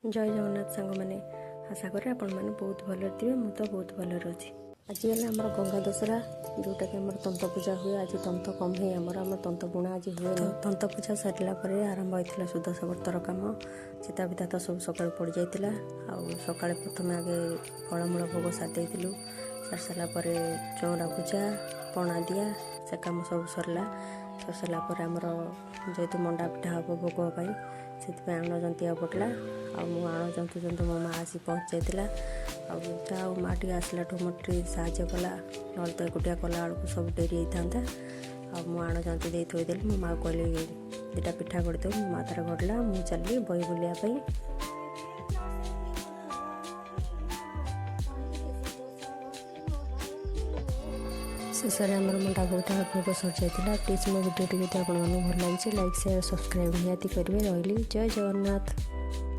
ଜୟ ଜଗନ୍ନାଥ ସାଙ୍ଗମାନେ, ଆଶା କରେ ଆପଣମାନେ ବହୁତ ଭଲରେ ଥିବେ। ମୁଁ ତ ବହୁତ ଭଲରେ ଅଛି। ଆଜି ହେଲା ଆମର ଗଙ୍ଗା ଦଶରା, ଯେଉଁଟାକି ଆମର ତନ୍ତ ପୂଜା ହୁଏ। ଆଜି ତନ୍ତ କମେଇ ଆମର ତନ୍ତ ବୁଣା ଆଜି ହୁଏ। ତନ୍ତ ପୂଜା ସରିଲା ପରେ ଆରମ୍ଭ ହୋଇଥିଲା ସୁଦଶା ବ୍ରତର କାମ। ଚିତା ଫିତା ତ ସବୁ ସକାଳୁ ପଡ଼ିଯାଇଥିଲା। ଆଉ ସକାଳେ ପ୍ରଥମେ ଆଗେ ଫଳମୂଳ ଭୋଗ ସାରି ଦେଇଥିଲୁ। ସାରି ସାରିଲା ପରେ ଚଉଁରା ପୂଜା, ପଣା ଦିଆ, ସେ କାମ ସବୁ ସରିଲା। ସରି ସାରିଲା ପରେ ଆମର ଯେହେତୁ ମଣ୍ଡା ପିଠା ହେବ ଭୋଗ ପାଇଁ, ସେଥିପାଇଁ ଆଣ ଜନ୍ତିବାକୁ ପଡ଼ିଲା। ଆଉ ମୁଁ ଆଣ ଜନ୍ତୁ ଜନ୍ତୁ ମୋ ମା ଆସି ପହଞ୍ଚି ଯାଇଥିଲା। ଆଉ ଯାହା ହଉ, ମା ଟିକେ ଆସିଲାଠୁ ମୋତେ ଟିକେ ସାହାଯ୍ୟ କଲା, ନହେଲେ ତ ଏକୁଟିଆ କଲା ବେଳକୁ ସବୁ ଡେରି ହେଇଥାନ୍ତା। ଆଉ ମୁଁ ଆଣ ଜନ୍ତି ଦେଇ ଥୋଇଦେଲି। ମୋ ମାଆକୁ କହିଲି, ଦୁଇଟା ପିଠା ଗଢ଼ିଦେବୁ। ମୋ ମା ତାର ଗଢ଼ିଲା, ମୁଁ ଚାଲିଲି ବହି ବୁଲିବା ପାଇଁ। ଶେଷରେ ଆମର ମଣ୍ଡା ପିଠା ଭୋଗ ସରିଯାଇଥିଲା। ପ୍ଲିଜ୍, ମୋ ଭିଡ଼ିଓଟି ଯଦି ଆପଣମାନଙ୍କୁ ଭଲ ଲାଗିଛି, ଲାଇକ୍, ସେୟାର, ସବସ୍କ୍ରାଇବ୍ ନିହାତି କରିବେ। ରହିଲି, ଜୟ ଜଗନ୍ନାଥ।